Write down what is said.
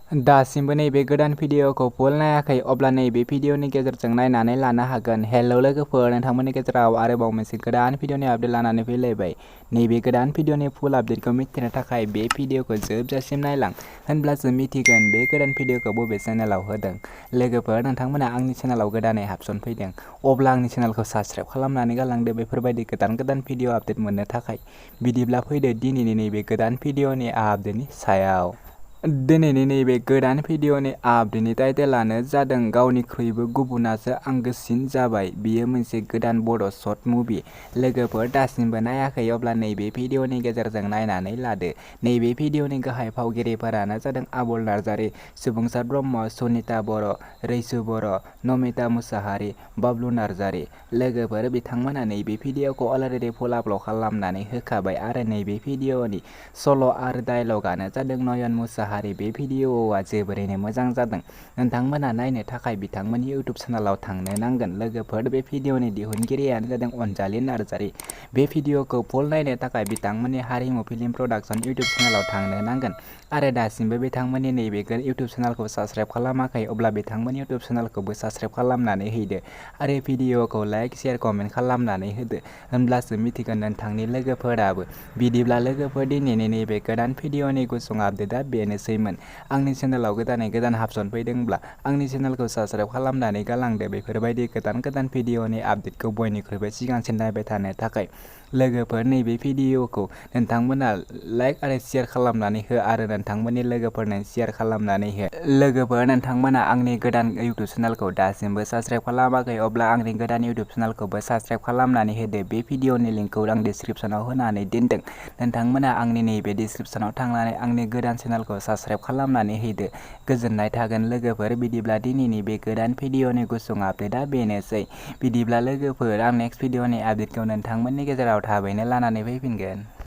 दासिमबो नैबे गोदान भिडिअखौ फुल नायाखै अब्ला नैबे भिडिअनि गेजेरजों नायनानै लानो हागोन। हेलौ लोगोफोर, नोंथांमोननि गेजेराव आरोबाव मोनसे गोदान भिडिअनि आपडेट लानानै फैलायबाय। नैबे गोदान भिडिअनि फुल आपडेटखौ मिथिनो थाखाय बे भिडिअखौ जोबजासिम नायलां, होनब्लासो मिथिगोन बे गोदान भिडिअखौ बबे चेनेलाव होदों। लोगोफोर, नोंथांमोना आंनि चेनेलाव गोदानै हाबसनफैदों, अब्ला आंनि चेनेलखौ साबस्क्राइब खालामनानै गालांदो बेफोरबायदि गोदान भिडिअ आपडेट मोननो थाखाय। बिदिब्ला फैदो दिनैनि नैबे गोदान भिडिअनि आपडेटनि सायाव। दिनैनि नैबे गोदान भिडिअनि आपडेटनि टाइटेलानो जादों गावनिख्रुइबो गुबुनासो आंगोसिन जाबाय। बेयो मोनसे गोदान बड' शर्ट मुभि। लोगोफोर, दासिमबो नायाखै अब्ला नैबे भिडिअनि गेजेरजों नायनानै लादो। नैबे भिडिअनि गाहाय फावगिरिफोरानो जादों आबुल नार्जारि, सुबुंसार ब्रह्म, सनिता बर', रैसु बर', नमिता मुसाहारि, बाबलु नार्जारि। लोगोफोर, बिथांमोना नैबे भिडिअखौ अलरेडि फुल आपल'ड खालामनानै होखाबाय आरो नैबे भिडिअनि सल' आरो डायलगानो जादों नयन मुसाहारि। बे भिडिअआ जोबोरैनो मोजां जादों। नोंथांमोना नायनो थाखाय बिथांमोननि इउटुब चेनेलाव थांनो नांगोन। लोगोफोर, बे भिडिअनि दिहुनगिरियानो जादों अनजालि नार्जारि। बे भिडिअखौ फुल नायनो थाखाय बिथांमोननि हारिमु फिल्म प्रडाक्शन इउटुब चेनेलाव थांनो नांगोन आरो दासिमबो बिथांमोननि नैबे इउटुब चेनेलखौ साबस्क्राइब खालामाखै अब्ला बिथांमोननि इउटुब चेनेलखौबो साबस्क्राइब खालामनानै हैदो आरो भिडिअखौ लाइक, शेयार, कमेन्ट खालामनानै होदो, होनब्लासो मिथिगोन नोंथांनि लोगोफोराबो। बिदिब्ला लोगोफोर, दिनैनि नैबे गोदान भिडिअनि गुसुं आपडेटआ बेनोसैमोन। आंनि चेनेलाव गोदानै हाबसनफैदोंब्ला आंनि चेनेलखौ साबस्क्राइब खालामनानै गालांदो बेफोरबायदि गोदान भिडिअनि आपडेटखौ बयनिख्रुइबो सिगांसिन नायबाय थानो थाखाय। लोगोफोर, नैबे भिडिअखौ नोंथांमोना लाइक आरो शेयार खालामनानै हो आरो नोंथांमोननि लोगोफोरनो शेयार खालामनानै हो। लोगोफोर, नोंथांमोना आंनि गोदान इउटुब चेनेलखौ दासिमबो साबस्क्राइब खालामाखै अब्ला आंनि गोदान इउटुब चेनेलखौबो साबस्क्राइब खालामनानै होदो। बे भिडिअनि लिंकखौ आं डिसक्रिपसनाव होनानै दोनदों। नोंथांमोना आंनि नैबे डिसक्रिपसनाव थांनानै आंनि गोदान चेनेलखौ साबस्क्राइब खालामनानै हैदो। गोजोननाय थागोन लोगोफोर। बिदिब्ला दिनैनि बे गोदान भिडिअनि गुसुं आपडेटआ बेनोसै। बिदिब्ला लोगोफोर, आं नेक्स्ट भिडिअनि आपडेटखौ नोंथांमोननि गेजेराव थाबैनो लानानै फैफिनगोन।